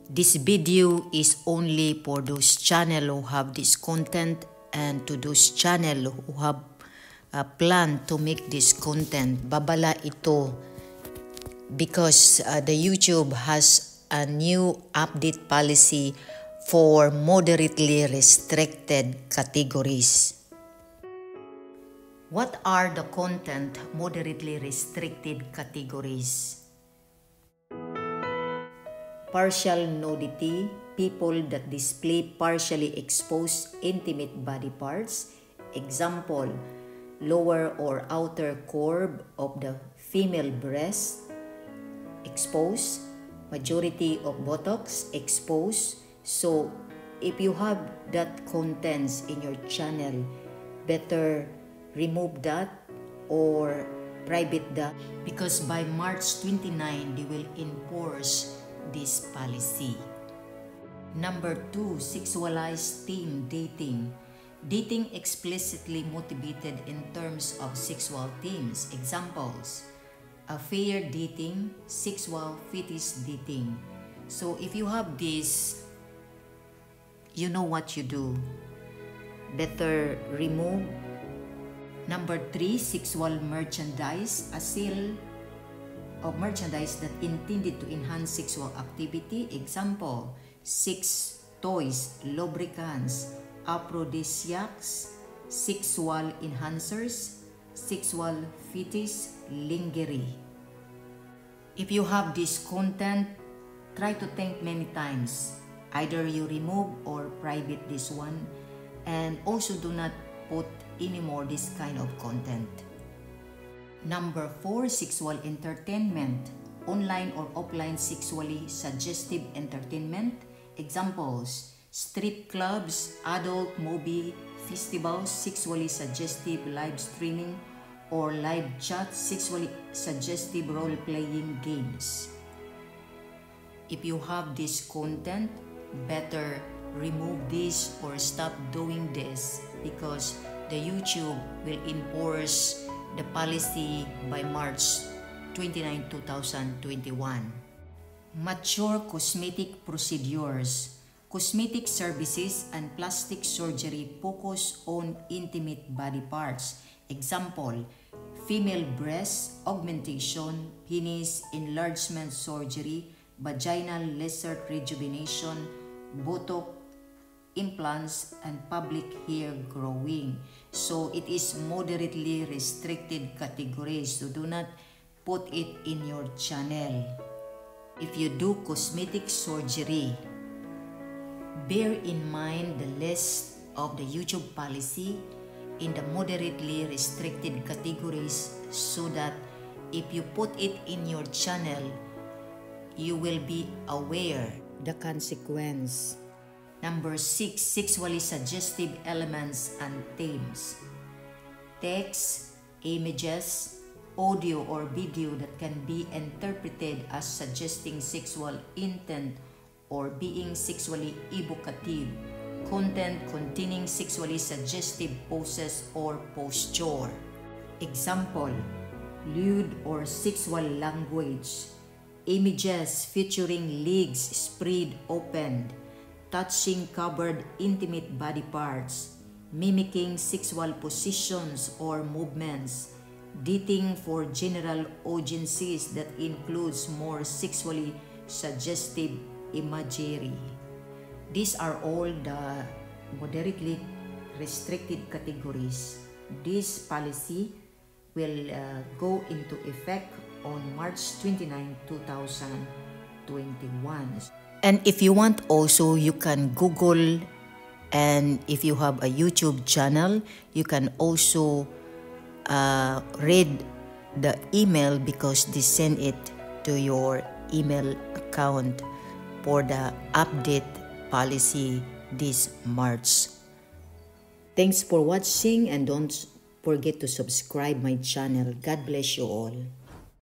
This video is only for those channel who have this content and to those channel who have a plan to make this content. Babala ito because the YouTube has a new update policy for moderately restricted categories. What are the content moderately restricted categories? Partial nudity, people that display partially exposed intimate body parts. Example, lower or outer curve of the female breast exposed, majority of buttocks exposed. So if you have that contents in your channel, better remove that or private that, because by March 29 they will enforce this policy. Number 2, sexualized theme dating. Dating explicitly motivated in terms of sexual themes. Examples, affair dating, sexual fetish dating. So if you have this, you know what you do. Better remove. Number 3, sexual merchandise, a sale of merchandise that intended to enhance sexual activity. Example, sex toys, lubricants, aphrodisiacs, sexual enhancers, sexual fetish, lingerie. If you have this content, try to think many times. Either you remove or private this one, and also do not put anymore this kind of content. Number 4, sexual entertainment, online or offline sexually suggestive entertainment. Examples, strip clubs, adult movie festivals, sexually suggestive live streaming or live chat, sexually suggestive role-playing games. If you have this content, better remove this or stop doing this, because the YouTube will enforce the policy by March 29, 2021. Mature cosmetic procedures. Cosmetic services and plastic surgery focus on intimate body parts. Example, female breast augmentation, penis enlargement surgery, vaginal laser rejuvenation, Botox implants, and public hair growing. So it is moderately restricted categories, so do not put it in your channel. If you do cosmetic surgery, bear in mind the list of the YouTube policy in the moderately restricted categories, so that if you put it in your channel, you will be aware the consequence. Number 6, sexually suggestive elements and themes. Text, images, audio or video that can be interpreted as suggesting sexual intent or being sexually evocative. Content containing sexually suggestive poses or posture. Example, lewd or sexual language. Images featuring legs spread open, touching covered intimate body parts, mimicking sexual positions or movements, dating for general audiences that includes more sexually suggestive imagery. These are all the moderately restricted categories. This policy will go into effect on March 29, 2021. And if you want also, you can Google, and if you have a YouTube channel, you can also read the email, because they send it to your email account for the update policy this March. Thanks for watching, and don't forget to subscribe my channel. God bless you all.